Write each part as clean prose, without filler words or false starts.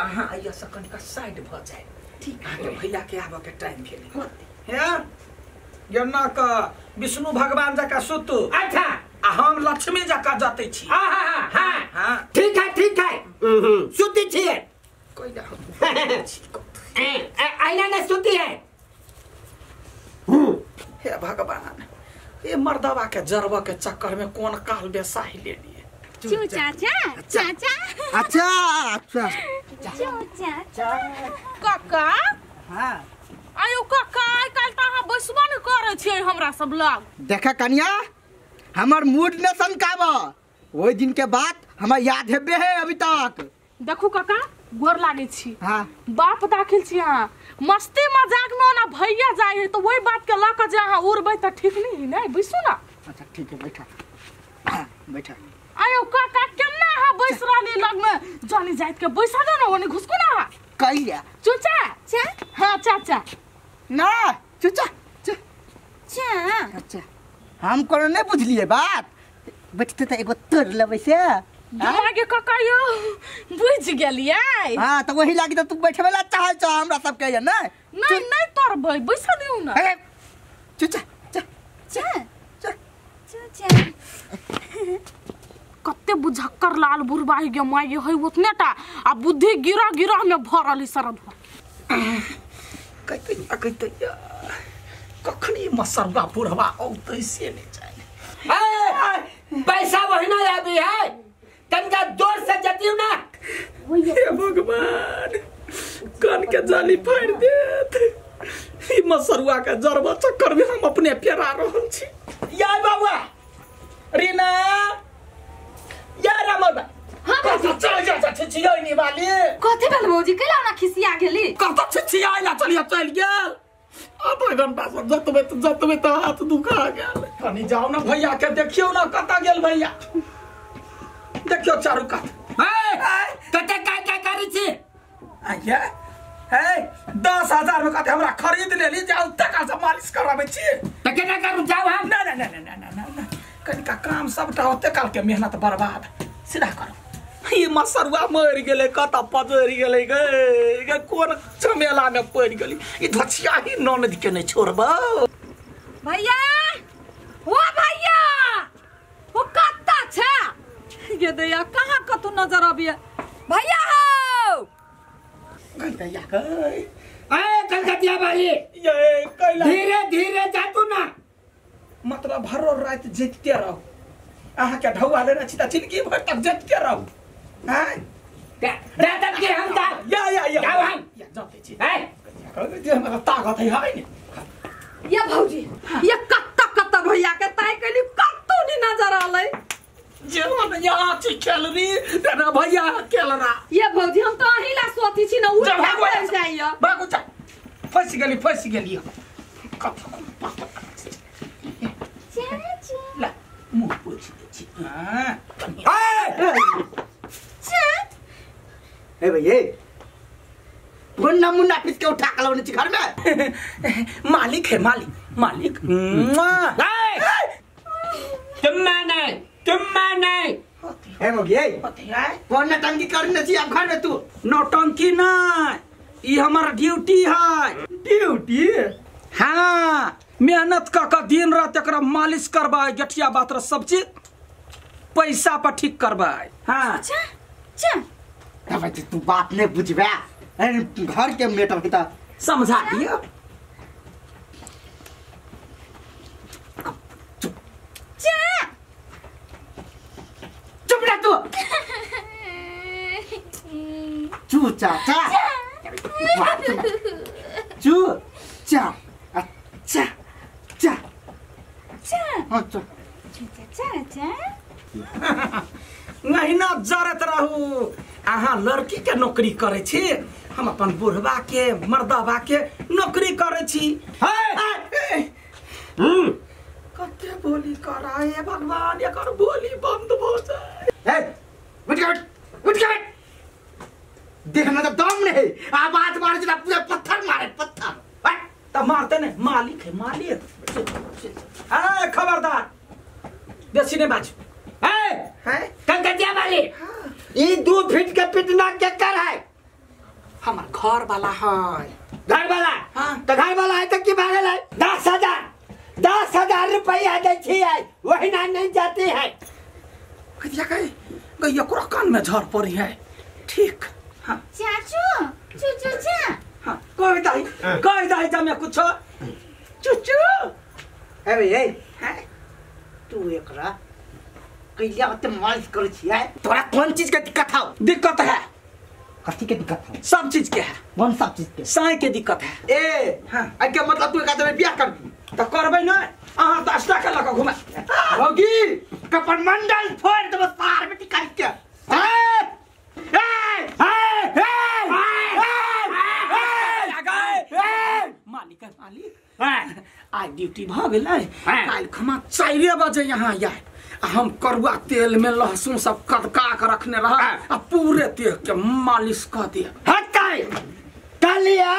अहाँ आइया से कनिका साइड भ जाए। ठीक है भैया के आबऽ के टाइम भेल है। गेना का विष्णु भगवान जका सुतू। अच्छा आ हम लक्ष्मी जका जतै छी। हां हां हां हां ठीक है ठीक है सुती छियै कोई ना आइना ना सुती है। हे भगवान ये मर्दवा के जरवा के चक्कर में कौन काल बेसाही ले लिए। चू चाचा चाचा अच्छा अच्छा चू चाचा काका। हां आयो काका आइ काल्हि त अहाँ बैसबो ने करै छियै हमरा सब लग। देखा कनिया हमर मूड न सनकाब, ओहि दिन के बात हमरा याद हेबे है अभी तक। देखू काका गोर लागै छी। हां बाप दाखिल छी अहाँ, मस्ती मजाक में ओना भैया जाय है तो वही बात के ल के जे अहाँ उड़बै त ठीक नहीं है नै? बैसू ना। अच्छा ठीक है बैठा बैठा। आयो काका केना अहाँ बैस रहली लग में जानी जाइत के बैसा दो ना ओने घुसकू ना अहाँ। कहिया चुचा चा हां चाचा ना चुचा चा चा। अच्छा हम कोनो नहीं बुझलिए बात, बैठते त एगो तोड़ लेबै से। दिमागे काका यो बुझ गेलियै। हां त वही लागी त तू बैठबे ला चाहै छ हमरा सब के नै? नहीं नहीं तोड़बै बैसा दिउ ना। अरे चुचा चा चा चा चुचा। कते बुझक्कर लाल बुढ़बा गे my गे है उतने टा आ बुद्धि गिरह गिरह में भरल है सरद। कहते कहते कखनी मसरवा बुढ़वा औतै से नहीं जाने। पैसा वही ना आबी है तनका जोर से जतियौ ना। हे भगवान कान के जाली फाड़ देत। ई मसरुआ के जरबा चक्कर में हम अपने फेरा रहल छी। या बाबा रीना या रामर बा। हां चल चल चल छिछियै नी वाली कथि भेल भौजी कैला ओना खिसिया गेली? कत छिछिया ला चलिया चल गेल। आधा घंटा से जतबे त जतबे त हाथ दुखा गेल। कनी जाओ ना भैया के देखियो ना कत गेल भैया। देखियो चारू कात। ए कते काय काय करै छी? आया हे 10,000 में कते हमरा खरीद लेली जाउ टका से मालिश कराबै छी। त केना करू जाउ हम? ना ना ना ना ना ना कनिका काम सबटा होते काल के मेहनत बर्बाद सीधा करू। ई मसरुआ मरि गेलै कत पजरि गेलै गे गे कोन झमेला में पड़ि गेली। ई धचिया ही ननद के नहीं छोड़बौ। भैया ओ भैया ओ कत्ता छा ये दैया कहाँ कतू नजर अबिया भैया हो दैया गई। ए कलकतिया वाली ये कैला धीरे धीरे जा तू ना। मतलब भरो रात जीतते रहो। अहाँ के ढौआ लेने छी त जिंदगी भर तक जीतते रहो। हैं दादा के हम दा या या या जाओ हम या जाते छी। ए जे हमरा ताकत है है ने या भौजी ये कत्ता कत्ता भैया के ताई कैली कत्तो नी नजर आलै। जेवन यहाँ छी खेलरी तेना भैया खेलरा। ये भौजी हम तो अही ला सोती छी ना उठ जाइया भागो जा। फंस गेली फंस गेली कत चाची ला मुंह पोछि दे छी। हां ए ए भैया कौन नमूना पीस के उठा के लाने छी घर में? मालिक है मालिक मालिक। तुम माने तुम माने ए मोगी ए कौन नौटंकी करने छी अब घर में तू? नौटंकी ना ई हमर ड्यूटी है। ड्यूटी? हाँ मेहनत क के दिन रात एकरा मालिश करबै गठिया बात सब चीज पैसा पर ठीक करबै। हाँ अच्छा अच्छा तब तू बात नहीं बुझबे घर के मेटर है त समझा दियो। चुप रह तू। चू चा चा चू चा अच्छा चा चा अच्छा चा चा। नहीं ना जरत रहू। अहाँ लड़की के नौकरी करे छी हम अपन बुढ़वा के मर्दवा के नौकरी करे छी। कते बोली कराए भगवान एकर बोली बंद भ जाए। ए उठ के बैठ उठ के बैठ। देखना तो दम नहीं आवाज मारे जरा पूरा पत्थर मारे पत्थर। त मारते ने मालिक है मालिक। ए खबरदार बेसी नहीं बाजू। ए हैं कलकतिया वाली ई 2 फीट के पिटना के कर है? घर वाला है। घर वाला? हाँ। तो घर वाला है तो की भागल है? 10,000 रुपया दै छियै, वही ना नहीं जाती है। कहिया कहे गैया कोरा कान में झड़ पड़ी है। ठीक। हाँ। चाचू चूचू चा। हाँ कह दाई जमे कुछ चूचू। अरे ए तू एकरा कहिया ओते मालिश करै छियै? तोरा कोन चीज के दिक्कत हौ? दिक्कत है। कथी के दिक्कत है? सब चीज के है। कौन सब चीज के? साई के दिक्कत है। ए हां आ के मतलब तू एक आदमी बियाह करबी? त करबै नै, अहाँ त अष्टा के लक घुमा भौजी कपन मंडल फोड़ देबो सार बेटी काट के। ए ए ए ए मालिक मालिक आज ड्यूटी भ गेलै, काल्हि खमा 4 बजे यहाँ आय। हम करुआ तेल में लहसुन सब कदका के रखने रह आ पूरे देह के मालिश क दे। हटै तलिया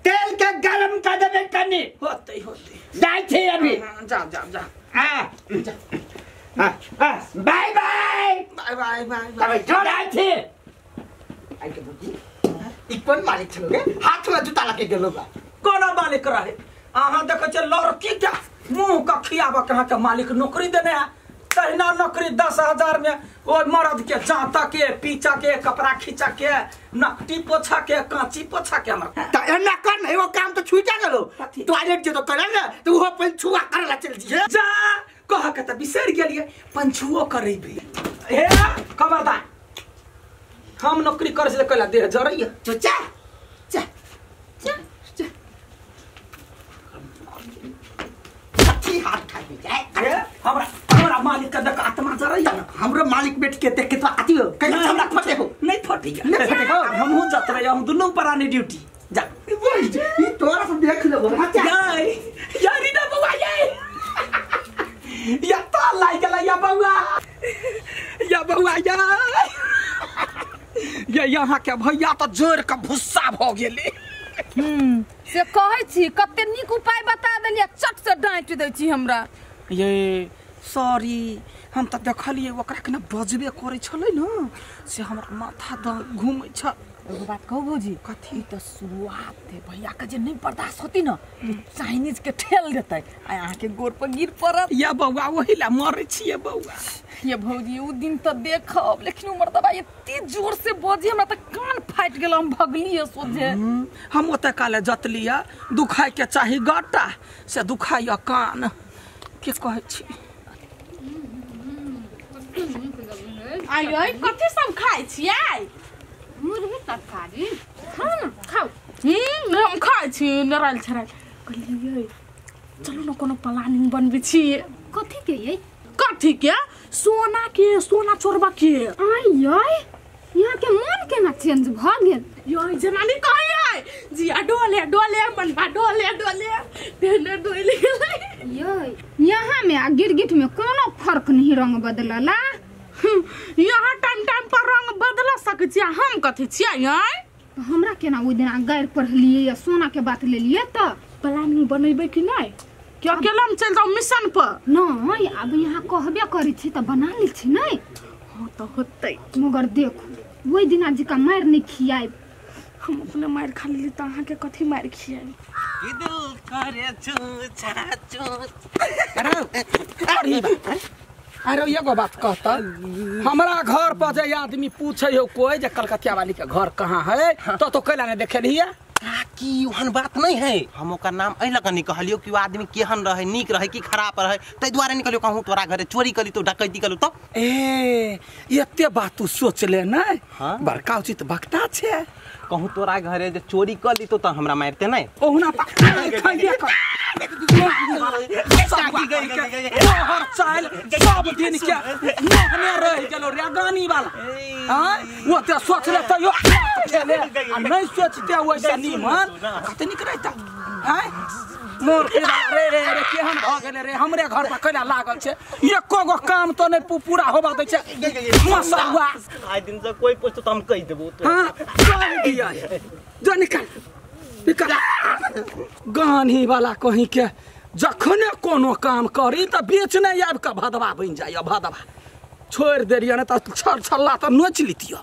तेल के गरम कर देबे तनी। होते होते जाय छी अभी। जा जा जा। हां bye bye bye bye bye. तब जाय छी। आई के बुद्धि ई कोन मालिक छलो गे? हाथ में जूता लके गेलो बा। कोना मालिक रहे? अहाँ देखै छै लड़की के मुंह के खियाबऽ के अहाँ के मालिक नौकरी देने है। तहिना नौकरी 10,000 में ओहि मर्द के जाँता के पीचा के कपड़ा खींचा के नकटी पोछा के कांची पोछा के हमर त एना कर न, एगो काम तो छूटा गेलो। टॉयलेट जे तो करे न त उहो पंछुआ करे ला चल जिए। जा कह के त बिसरि गेलिए पंछुओ करेबे। हे खबरदार, हम नौकरी करे से कहला देह जरैया। चचा चा चा चा कथी हाथ खाबी जाए? अरे हमरा हमरा मालिक के देख आत्मा जरैया न। हमरो मालिक बैठ के देख के तो आती हो कहीं हमरा फटे हो। नहीं फटेगा, नहीं फटेगा। हमहू जत रहे, हम दुनू प्राणी ड्यूटी जा। ई तोरा सब देख लेबो। यार यार ना बउआ ये या तो लाग गेला या बउआ या बउआ या ये यहाँ के भैया तो जोर के भुस्सा भ गेले। से कहै छी कते नीक उपाय बता देलियै, चट से डाँटि दै छी हमरा। ये सॉरी, हम त देखलियै ओकरा के न बजबे करै छलै न, से हमर माथा घूमै छ। एगो बात कहू भौजी? कथी? ई त शुरुआत है, भैया के जे नहीं बर्दाश्त होती न तो चाइनीज के ठेल देतै आ अहाँ के गोर पर गिर पड़त। या बउआ ओही ला मरै छियै बउआ। ये भौजी उ दिन त देखब, लेकिन उमर दबा एते जोर से बजी हमरा त कान फाटि गेल, हम भगलियै सोझे। हम ओतऽ काले जतलियै दुखाय के चाही गट्टा से दुखाय कान के कहै छी। आइ कथी सब खाइ छियै? मुर्गी तरकारी खाउ न खाउ। हम खाइ छी नराइल छराइल। कहलियै चलू न कोनो प्लानिंग बनबै छियै। कथी के यै? कथी के? सोना के, सोना चोरबा के। आइ यै यहाँ के मन केना चेंज भ गेल? यै जनानी कहै जिया डोले डोले मनबा डोले डोले तेने डोले गेलै। यै यहाँ में आ गिरगिट में कोनो फर्क नहीं रंग बदलला। यहाँ टाइम टाइम पर रंग बदला सकै छियै, हम कथी छियै? यै हमरा केना ओहि दिन गारि पढ़लियै या सोना के बात लेलियै त प्लानिंग बनेबै कि नहि? कि अकेला हम चलि जाउ मिशन पर? नहीं अब यहाँ कहबे करै छी त बना लै छी नहीं। हाँ त होतै, मगर देखू ओहि दिना जिका मारि नहीं खियाब। हम अपने मारि खा लेली त अहाँ के कथी मारि खियाब? अरे एगो बात कहता, हमरा घर पर जे आदमी पूछे हो कोई जे कलकतिया वाली के घर कहाँ है तो कैला नहीं देखे की ओहन बात नहीं है। हम ओकर नाम एहि लऽ कऽ कहलियो कि ओ आदमी केहन रहे, नीक रहे कि खराब रहे, ताहि दुआरे निकलियो कहूँ तोरा घरे चोरी करी तो डकैती करू तो। ए एते बात तू सोच ले नहीं? हाँ? बड़का उचित वक्ता छे। कहूँ तोरा घरे जे चोरी कर ली तो हमरा मारते नहीं? ओहुना तोहर चाल सब दिन के नहने रह गेलो रे गानी वाला। हां वो ते सोच ले तैयो खेले आ नहीं सोचते वैसे नीमन कते निक रहता। हैं मोर के रे रे रे केहन भ गेले रे, हमरे घर पर कैला लागल छे, एको गो काम तो नहीं पूरा होबा दै छे। मसुआ आइ दिन से कोई पूछतो त हम कहि देबो तो। हां कहि दिया जो निकाल निकाल गानी वाला कहीं के जखने कोनो काम करी त बेच नहीं आबि के भदवा बनि जाइए, भदवा छोड़ि देलियै ने त छर छल्ला त नोचि लितियै।